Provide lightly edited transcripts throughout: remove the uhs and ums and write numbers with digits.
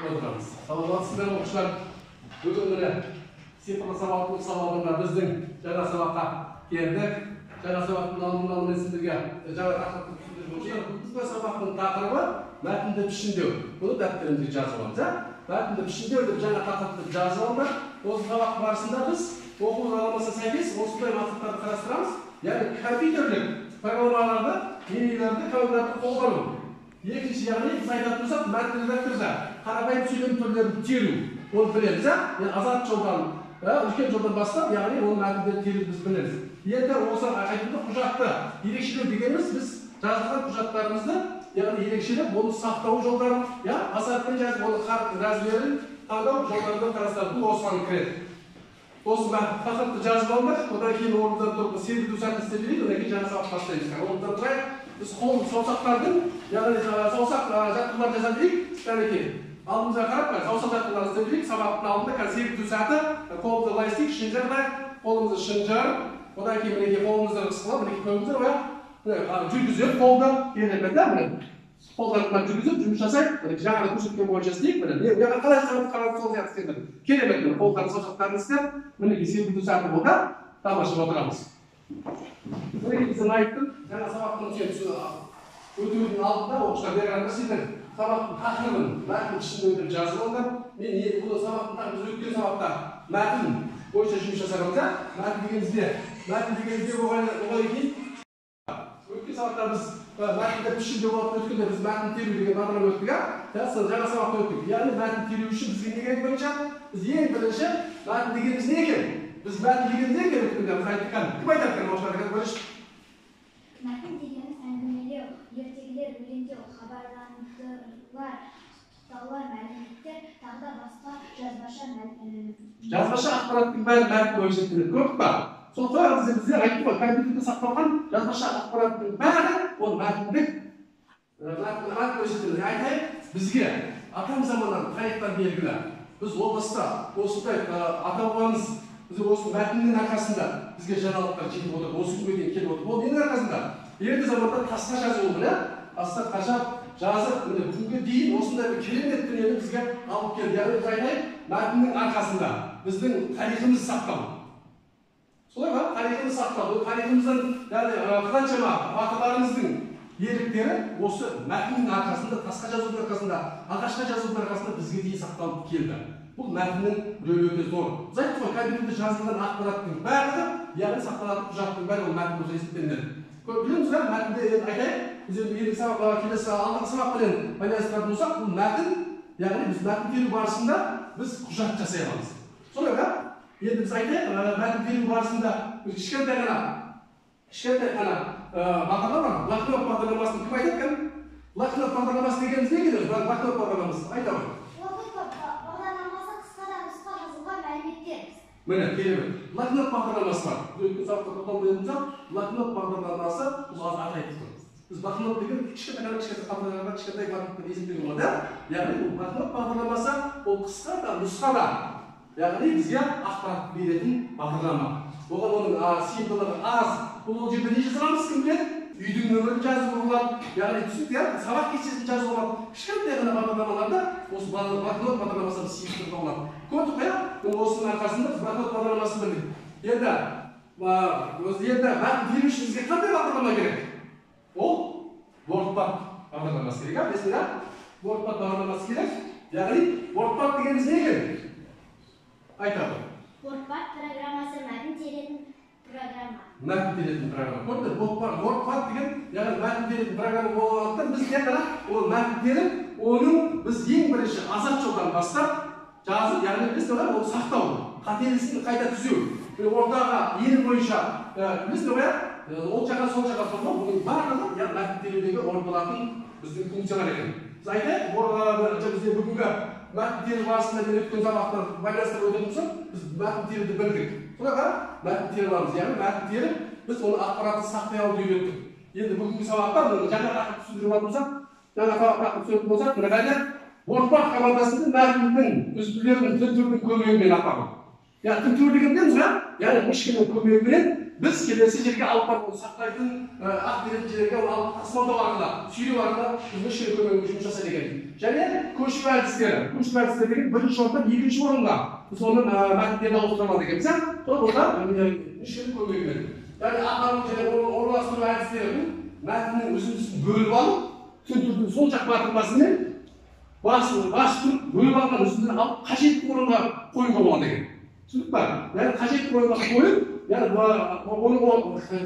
Отырамыз. Саламатсыздар ма, оқушылар? Бүгін міне цифрлы сабақтың сабағында біздің жаңа сабаққа келдік. Жаңа сабақтың алдын ала мен сіздерге жаңа тақырыпты түсіндіріп отырмын. Бүгінгі сабақтың тақырыбы мәтінді пішіндеу. Бұны дәптерімізге жазып аламыз, ә? Мәтінді пішіндеу деп жаңа тақырыпты жазып алдық. Осы сабақ барысында біз оқу бағдарламасына сәйкес осындай мақсаттарды қарастырамыз. Яғни компьютерлік программаларды, менюлерді, командаларды қолдану. Екінші, яғни біз айтатын болсақ, мәтін редакторда қарапайым сөйлем түрлерін теру. Оны білеміз, ә? Яғни азат жолдан, үлкен жолдан бастап, яғни ол мәтіндерді теруді біз білеміз. Енді осы айтылған құжатты ерекшелеу дегеніміз біз жазылған құжаттарымызды, яғни ерекшелеп, оны сақтау жолдарын, азатпен жазып, оны харп размерін таңдау жолдарын қарастырады. Бұл осыған кіреді. Осы тақырыпты жазып алдық, одан кейін орнымыздан тұрып сергіту сәтін істеп жіберейік, одан кейін жаңа сабақ бастаймыз. Орнымыздан тұрайық, біз қол саусақтардың, яғни саусақ жаттығуларын жасап жіберейік, кәнекей. Алдымызға қарап, саусақ жаттығуларын істеп жіберейік, сабақтың алдында қазір сергіту сәті, қолымызды былай істейік, шынжыр қылайық, қолымызды шынжыр, одан кейін мінекей қолымызды қысқылап, мінекей көрдіңіздер ғой, міне, жүргізіп қолды, керемет, ә, міне. Қолдарынан жүргізіп жұмыс жасайық, міне жаңағы көрсеткен бойынша істейік, міне, не, мына қалай қарап сол сияқты істеңдер. Керемет, міне, қолдарын саусақтарын істеп, мінекей сергіту сәті болды, тамашалап отырамыз. Мінекей біз айттық, жаңа сабақтың өтудің алдында оқушылар бері қараңдар, сендер сабақтың тақырыбын мәтін ішінде өтіп жазып алыңдар. Мен енді бұл сабақтың тақырыбын біз өткен сабақта мәтін бойынша жұмыс жасағанбыз, ә? Мәтін дегеніміз не? Мәтін дегеніміз не болған екен? Өткен сабақта біз мәтінді пішіндеу болып өткенде біз мәтін теру деген бағдарлама өттік, ә? Сол жаңа сабақта өттік. Яғни мәтін теру үшін бізге не керек бірінші? Біз ең бірінші мәтін дегеніміз не екен? Біз мәтін дегеніміз не екен өткенде біз айттық, кім айтады екен оқушылар? Бірінші. Мәтін дегеніміз әңгімелеу, ертегілер, өлеңдеу, хабарландырулар, құттықтаулар, мәліметтер, тағы да басқа жазбаша жазбаша ақпараттың бәрі мәтін бойынша келеді. Көрдік па? Сол қой, бізде айттық қой, компьютерде сақталған жазбаша ақпараттың бәрі ол мәтіндік, мәтін бойынша келеді. Айтайық, бізге атам заманнан тарихтан белгілі. Біз о баста осындай ата-бабамыз бізге осы мәтіннің арқасында бізге жаңалықтар жетіп отыр, осы күнге дейін келіп отыр. Ол ненің арқасында? Ерте заманда тасқа жазылу, міне, тасқа қашап жазып, міне күнге дейін осындай бір керемет дүниені бізге алып келді. Яғни біз айтайық, мәтіннің арқасында біздің тарихымыз сақталды. Солай ма? Тарихымыз сақталды. Ол тарихымыздан, яғни қаншама батырларымыздың ерліктері осы мәтіннің арқасында, тасқа жазудың арқасында, ағашқа жазудың арқасында бізге дейін сақталып келді. Бұл мәтіннің рөлі өте зор. Біз айттық қой, компьютерде жазылған ақпараттың барлығы, яғни сақталатын құжаттың бәрі ол мәтін бойынша есептелінеді. Көп білеміз ғой, мәтінде енді айтайық, біз енді ендігі сабақ, келесі алдыңғы сабақпенен байланыстыратын болсақ, бұл мәтін, яғни біз мәтін теру барысында біз құжат жасай аламыз. Солай ма? Енді біз айтайық, мәтін теру барысында біз кішкентай ғана бағдарлама, блокнот бағдарламасын кім айтады екен? Блокнот бағдарламасы дегеніміз не екен өзі? Блокнот бағдарламасы, айта ғой. Блокнот бағдарламасы қысқа да нұсқа жазылған мәліметтер. Міне, керемет. Блокнот бағдарламасы бар. Біз өткен сабақта тоқталып өткен блокнот бағдарламасы бұл аз аты айттық. Біз блокнот деген кішкентай ғана кішкентай қалталарға кішкентай блокнотпен есептеуге болады, ә? Яғни бұл блокнот бағдарламасы ол қысқа да нұсқа да, яғни бізге ақпарат беретін бағдарлама. Оған оның сыйымдылығы аз. Бұл ол жерде не жаза аламыз, кім біледі? Үйдің нөмірін жазуға болады, яғни түсінікті, иә? Сабақ кестесін жазуға болады. Кішкентай ғана бағдарламаларда осы блокнот бағдарламасын сыйымдылығы болады. Көрдік қой, иә? Міне осының арқасында біз блокнот бағдарламасын білдік. Енді, енді мәтін теру үшін бізге қандай бағдарлама керек? Ол WordPad бағдарламасы керек, ә? Білесіңдер, ә? WordPad бағдарламасы керек. Яғни WordPad дегеніміз не екен? Айтады. WordPad программасы мәтін теретін программа. Мәтін теретін программа. Көрдіңдер, WordPad деген, яғни мәтін теретін программа болғандықтан біз тек қана ол мәтін теріп, оның біз ең бірінші азат жолдан бастап жазып, яғни білесіздер ғой, ол сақтау, қателесін қайта түзеу. Міне ортаға ені бойынша, білесіздер ғой, ол жаққа сол жаққа тұрмау, бұның барлығы, яғни мәтін терудегі орындалатын біздің функциялар екен. Біз айтайық, бізде бүгінгі мәтін теру барысында мен өткен сабақты байланыстырып өтетін болсақ, біз мәтін теруді білдік. Солай ма? Мәтін тере аламыз, яғни мәтін теріп, біз оны ақпаратты сақтай алуды үйреттік. Енді бүгінгі сабақта міне жаңа тақырып түсіндіріп алатын болсақ, жаңа тақырып түсіндіретін болсақ, міне қайда WordPad командасында мәтіннің үзінділерін тінтудің көмегімен апару. Яғни тінту деген білеміз ғой, яғни мышканың көмегімен біз келесі жерге алып барып оны сақтайтын, ақ беретін жерге оны алып тасымалдау арқылы, сүйреу арқылы біз мышканың көмегімен жұмыс жасайды екенбіз. Және көшіру әдістері. Көшіру әдістері деген бірінші орыннан екінші орынға біз оның мәтіндерді ауыстыра алады екенбіз. Сол бұлда мышканың көмегімен. Яғни апару және орналастыру әдістері бұл мәтіннің үзіндісін бөліп алып, түн сол жақ батырмасымен басып бөліп алған үзіндіні алып қажетті орынға қоюға болады екен. Түсіндік па? Яғни қажетті орынға қойып, яғни оны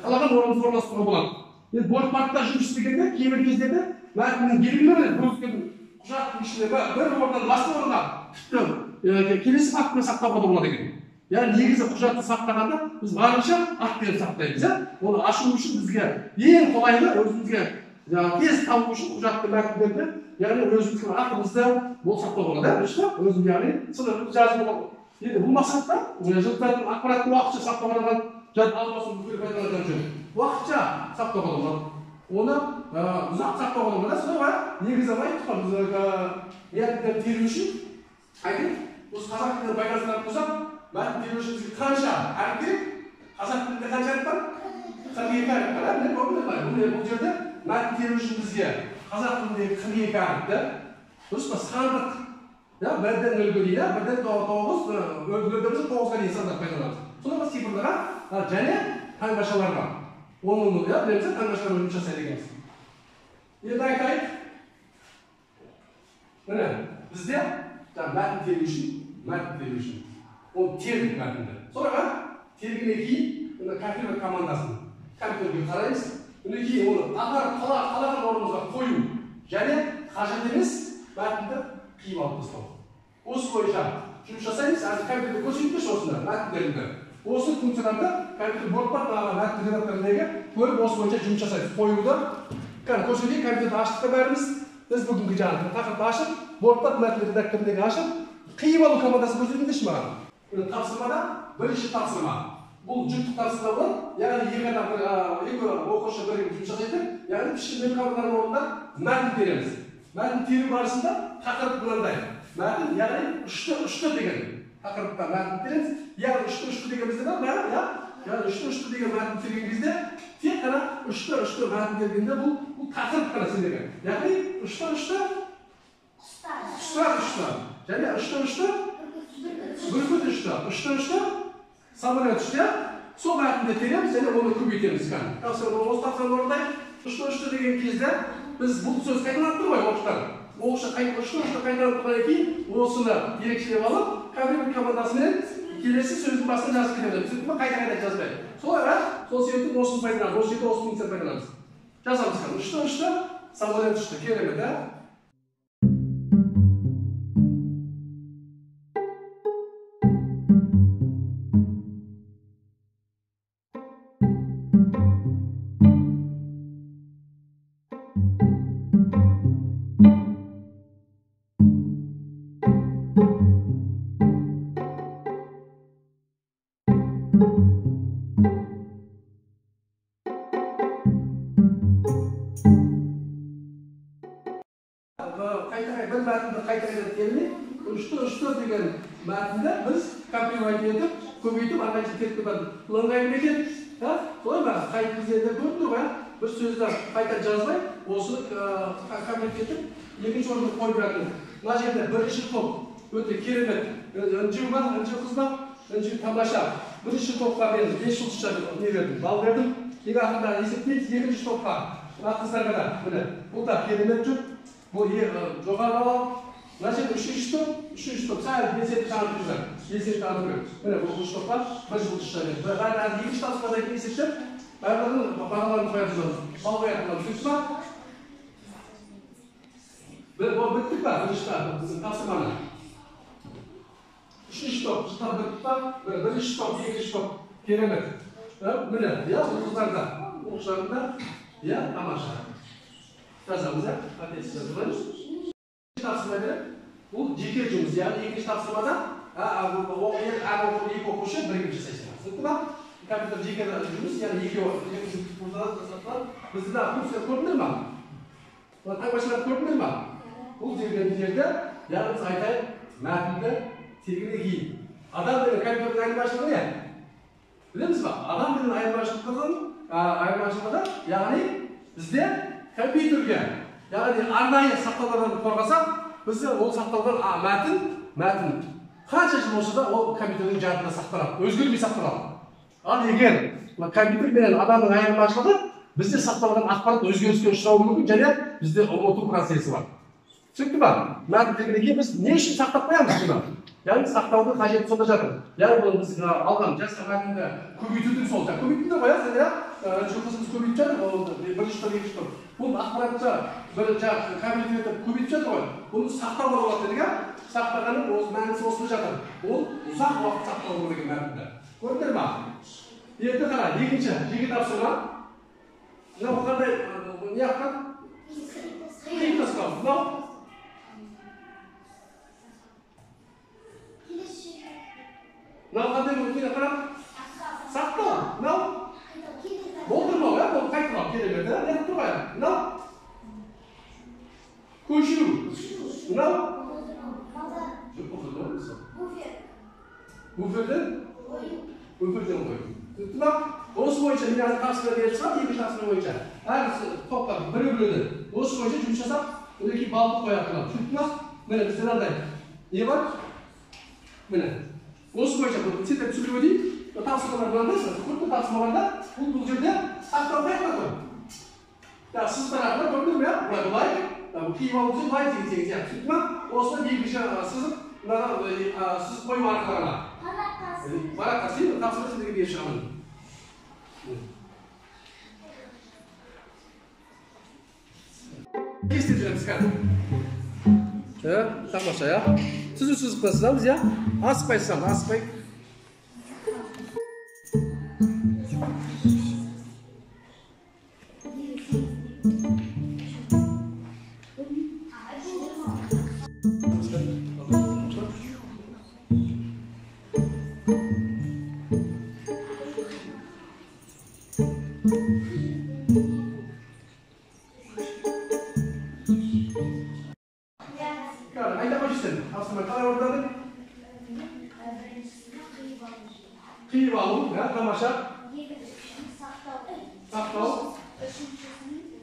қалаған орнымызға орналастыруға болады. Енді WordPad-та жұмыс істегенде кейбір кездерде мәтіннің белгілі бір бөліктерін құжаттың ішінде бір орыннан басқа орынға тіпті келесі папканы сақтауға да болады екен. Яғни негізі құжатты сақтағанда біз барынша ат беріп сақтаймыз, оны ашу үшін бізге ең қолайлы өзімізге тез табу үшін құжатты мәтіндерді, яғни өзіміздің атымызды ол сақтауға болады, дұрыс па? Өзім яғни сынып жазып болады. Енді бұл мақсатта жұрттардың ақпаратты уақытша сақтауға арналған жад алмасу бүкіл пайдаланған жөн. Уақытша сақтауға болады. Оны ұзақ сақтауға болады. Солай ғой, негізі айттық қой, біз мәтіндерді теру үшін айтайық, осы қазақ тіліне байланыстыратын болсақ, мәтін теру үшін бізге қанша әріп керек? Қазақ тілінде қанша әріп бар? 42 әріп бар. Міне көрдіңдер ме? Бұл жерде мәтін теру үшін бізге қазақ тіліндегі 42 әріпті, дұрыс па? Сандық, бірден нөлге дейін, бірден тоғыз, нөлден болса тоғызға дейін сандар пайдаланамыз. Сонда біз цифрларға және таңбашаларға, оны білеміз, таңбашалармен жұмыс жасайды екенбіз. Енді айтайық, міне бізде мәтін теру үшін, ол тердік мәтінді. Солай ма? Тергеннен кейін мына компьютер командасын компьютерге қараймыз. Одан кейін оны апарып қалаған орнымызға қою және қажет емес мәтінді қиып алып тастау. Осы бойынша жұмыс жасаймыз. Қазір компьютерде көрсетіп тұршы осыны мәтіндерді. Осы функцияларды компьютер WordPad мәтін редакторындегі көріп осы бойынша жұмыс жасаймыз. Қоюды қазір көрсетейін. Компьютерді аштық та бәріміз. Біз бүгінгі жаңағы тақырыпты ашып, WordPad мәтін редакторындегі ашып, қиып алу командасын көрсетіңдерші маған. Тапсырмада бірінші тапсырма. Бұл жүктік тапсырма болады, яғни екі адам, екі оқушы бірігіп жұмыс жасайды, яғни пішіндегі команданың орнында мәтін тереміз. Мәтін теру барысында тақырып мынандай. Мәтін, яғни ұшты-ұшты деген тақырыпта мәтін тереміз. Яғни ұшты-ұшты деген бізде бар, иә? Яғни ұшты-ұшты деген мәтін терген кезде тек қана ұшты-ұшты мәтін тергенде бұл тақырып қана сендерге. Яғни ұшты-ұшты құстар ұшты. Және ұшты-ұшты бүркіт ұшты, ұшты-ұшты самолет ұшты, сол мәтінді тереміз және оны көбейтеміз. Осы тапсырманы орындайық. Ұшты-ұшты деген кезде біз бұл сөз қайталанып тұр ғой, оқушылар. Оқушы ұшты-ұшты қайталанып тұрғаннан кейін осыны ерекшелеп алып, компьютер командасымен келесі сөздің басына жазып кетеміз. Түсінікті ме? Қайта-қайта жазбай. Солай ма? Сол себептен осыны пайдаланамыз. Осы жерде осы функцияны пайдаланамыз. Жазамыз. Ұшты-ұшты самолет ұшты. Керемет, ә? Бір мәтінді қайта-қайта термей, ұшты-ұшты деген мәтінді біз копировать етіп, көбейтіп, ары қарай теріп кетеміз. Бұл ыңғайлы ма екен? Солай ма? Біз енді көрдік қой, бір сөзді қайта жазбай, осыны копировать етіп, екінші орынға қойып жатырмыз. Мына жерде бірінші топ өте керемет. Інжу ма? Інжу қыз ба? Інжу тамаша. Бірінші топқа мен 5 жұлдызша не бердім, балл бердім. Ең ақырында есептейміз екінші топқа. Мына қыздарға да, міне, бұл да керемет жұп. Бұл жоғары балл. Мына жерде үшінші топ, сәл белсенді танытып жүрсің. Белсенді таныту керек. Міне бұл үш топқа бір жұлдызша бердім. Бәрі екінші тапсырмадан кейін есептеп, барлығының бағаларын қоя тұрамыз. Балл қоя тұрамыз. Түсінікті ма? Біттік па? Бірінші тапсырманы. Үшінші топ, біттік па? Бірінші топ, екінші топ. Керемет. Міне, иә, бұл қыздар да, оқушылардың да, иә, тамаша. Жазамыз, иә? Қателесіп жазбаймыз. Тапсырма беріп, бұл жеке жұмыс, яғни екінші тапсырмада екі оқушы бірігіп жасайсың. Түсінікті ма? Компьютер жеке жұмыс, яғни екі жұмыс. Бізді де функция көрдіңдер ма? Таңбашаларды көрдіңдер ма? Бұл деген жерде, яғни біз айтайық, мәтінді тергеннен кейін. Адам деген компьютердің айырмашылығы не? Білеміз ба? Адам менен айырмашылығы, яғни бізде компьютерге, яғни арнайы сақтаулардан қорғасақ, бізде ол сақталған мәтін қанша жыл болса да ол компьютердің жадында сақталады, өзгермей сақталады. Ал егер компьютер менен адамның айырмашылығы, бізде сақталған ақпарат өзгеріске ұшырауы мүмкін және бізде ұмыту процесі бар. Түсінікті ма? Мәтін дегеннен кейін біз не үшін сақтап қоямыз бұны? Яғни сақтаудың қажеті сонда жатыр. Яғни бұны біз алған жазған мәтінді көбейтудің сол. Көбейтуді ғой, иә, қызымыз көбейтіп жатыр, ол бірінші топ, екінші топ. Бұл ақпаратты бір компьютерде көбейтіп жатыр ғой. Бұны сақтауға болады дедік, иә? Сақтағанның осы мәнісі осында жатыр. Ол ұзақ уақыт сақталу керек мәтінді. Көрдіңдер ма? Енді қара, екінші жеке тапсырма. Мынау қандай не ақпарат? Қиын тастау. Мынау мынау қандай мүмкін ақпарат? Сақтау. Мынау болдырмау, иә, бұл қайталау керемет, иә, не қылып тұр ғой. Мынау көшіру. Мынау буферден буферден қою. Түсінікті ма? Осы бойынша мен қазір тапсырма беріп шығамын, екінші тапсырма бойынша. Әр топқа біреу-біреуден осы бойынша жұмыс жасап, одан кейін балды қояды. Түсінікті ма? Міне бізде мынандай не бар? Міне. Осы бойынша бұл сендер түсіндіріп өтейін. Тапсырмалар мынандай, көрді тапсырмаларда бұл жерде сақтау қаяқта тұр? Сыз тарапына көрдіңдер ме? Былай былай, қиып алып былай деген сияқты. Түсінікті ма? Осыны екінші сызып, мынаны сызып қою арқылы ғана. Параққа сен тапсырма сендерге беріп шығамын. Не істеп жүреміз қазір? Тамаша, иә? Түзу сызықпен сызамыз, иә? Асықпай сызамыз, асықпай. Қиып алу, тамаша. Екіншісін сақтау. Сақтау. Үшіншісін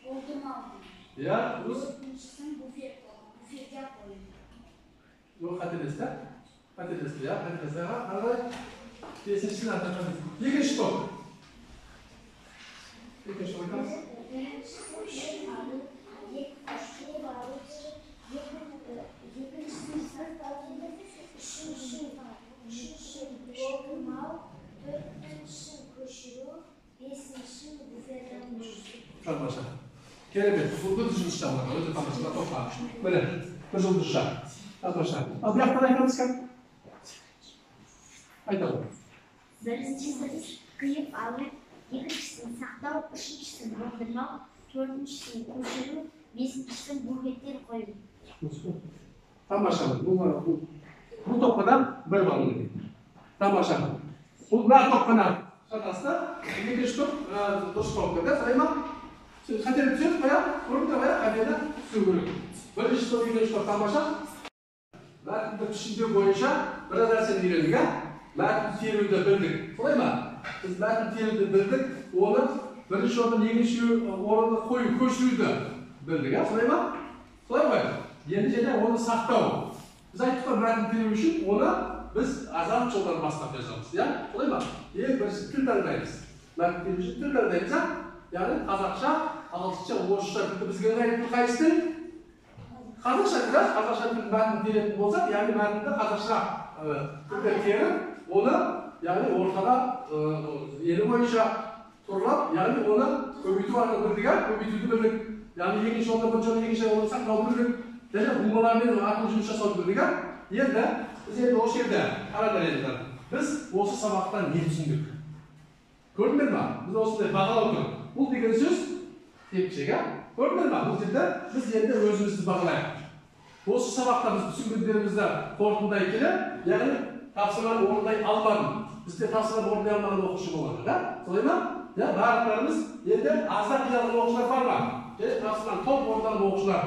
болдырмау. Иә, төртіншісін буферге қою. Жоқ, қателесті. Қателесті, иә, қателесті. Ары қарай. Бесіншісін қателесті. Екінші топ. Екінші топ айтамыз. Біріншісін алу, қиып алу, екіншісін сақтау, үшіншісін болдырмау, төртіншісін көшіру, бесіншісін буферден қою. Тамаша. Керемет. Бұл бір жұлдызша оларға, өте тамаша. Тоқта. Міне, бір жұлдызша. Тамаша. Ал бұл жақтан айтамыз кім? Айтады. Біріншісін қиып алу, екіншісін сақтау, үшіншісін болдырмау, төртіншісін көшіру, бесіншісін буферден қою. Тамаша. Бұл топқа да бір балл. Тамаша. Бұл мына топқана шатасты. Екінші топ дұрыс жауап берді. Солай ма? Қателік түседі қоя, көрінді қоя, қателі түсу керек. Бірінші топ, екінші топ тамаша. Мәтінді пішіндеу бойынша біраз нәрсені үйрендік, ә? Мәтін теруді білдік. Солай ма? Біз мәтін теруді білдік, оны бірінші орыннан екінші орынға қою, көшіруді білдік, ә? Солай ма? Солай ғой. Енді және оны сақтау. Біз айттық қой, мәтін теру үшін оны біз азат жолдан бастап жазамыз, иә? Солай ма? Ең бірінші тіл таңдаймыз. Мәтін теру үшін тіл таңдаймыз, ә? Яғни қазақша, ағылшынша, орысша тілді бізге ыңғайлы тіл қайсы тіл? Қазақша тіл, қазақша тіл мәтін теретін болсақ, яғни мәтінді қазақша тілде теріп, оны яғни ортаға ені бойынша турлап, яғни оны көбейту арқылы білдік, көбейтуді білдік. Яғни екінші орында бірінші орында екінші орында сақтауды білдік. Және бумалармен арқылы жұмыс жасауды білдік. Енді біз енді осы жерде қараңдар енді. Біз осы сабақтан не түсіндік? Көрдіңдер ма? Біз осындай бағалау тұр. Бұл деген сөз тепкішек, ә? Көрдіңдер ма? Бұл жерде біз енді өзімізді бағалайық. Осы сабақта біз түсінгендерімізді қорытындылай келе, яғни тапсырманы орындай алмадым. Бізде тапсырманы орындай алмаған оқушы болған, да? Солай ма? Ja, барлықтарымыз енді аздап қиналған оқушылар бар ма? Және тапсырманы толық орындаған оқушылар.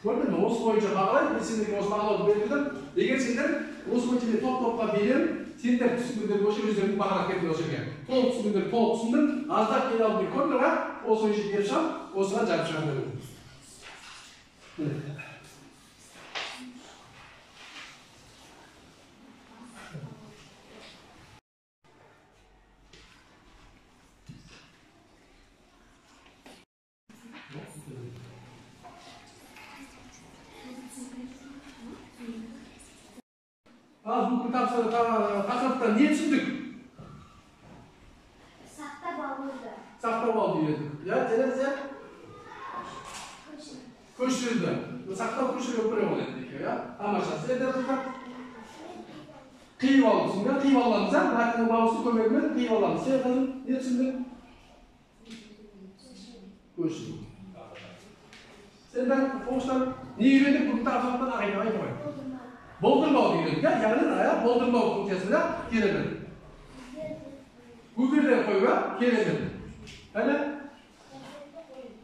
Көрдің бе? Осы бойынша бағалайды. Мен сендерге осы бағалауды белгіледім. Егер сендер осы бойынша мен топ-топқа беремін, сендер түсінгендер бойынша өздерің бағалап кетіңдер осы жерге. Толық түсінгендер толық түсіндім, аздап келе алдым деп көрдіңдер ға? Осы бойынша беріп шығамын, осыған жазып шығамын. Ал бүгінгі тақырыптан не түсіндік? Сақтап алуды. Сақтап алуды үйрендік. Иә, және көшіруді. Сақтау көшіру бір ол енді екеуі, иә? Тамаша. Сіздер қыздар қиып алу түсіндік, қиып аламыз, иә? Мәтіннің маусы көмегімен қиып аламыз. Сен қызым не түсіндің? Көшіру. Сендер оқушылар не үйрендік бүгінгі тақырыптан? Айта ғой. Болдырмауды үйрендік, иә? Яғни болдырмау функциясы да керемет. Буферден қою, керемет. Әне?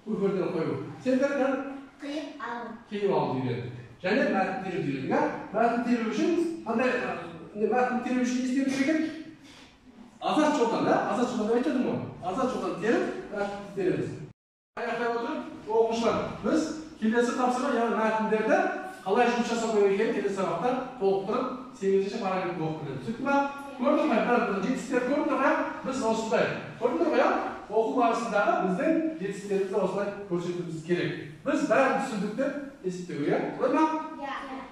Буферден қою. Сендер қиып алу. Қиып алуды үйрендік. Және мәтін теруді үйрендік, иә? Мәтін теру үшін қандай мәтін теру үшін не істеу керек екен? Азат жолдан, иә? Азат жолдан деп айтып едім ғой. Азат жолдан теріп, мәтін тереміз. Аяқтай отырып, оқушылар, біз келесі тапсырма, яғни мәтіндерді қалай жұмыс жасау керек екенін келесі сабақта толықтырып, 8-ші параграфты оқып береміз. Түсінікті ма? Көрдік қой, жетістіктер көрдік қой, біз осындай. Көрдіңдер ғой, оқу барысындағы біздің жетістіктерімізді осылай көрсетуіміз керек. Біз бәрін түсіндік деп есептеу, иә? Солай ма? Иә.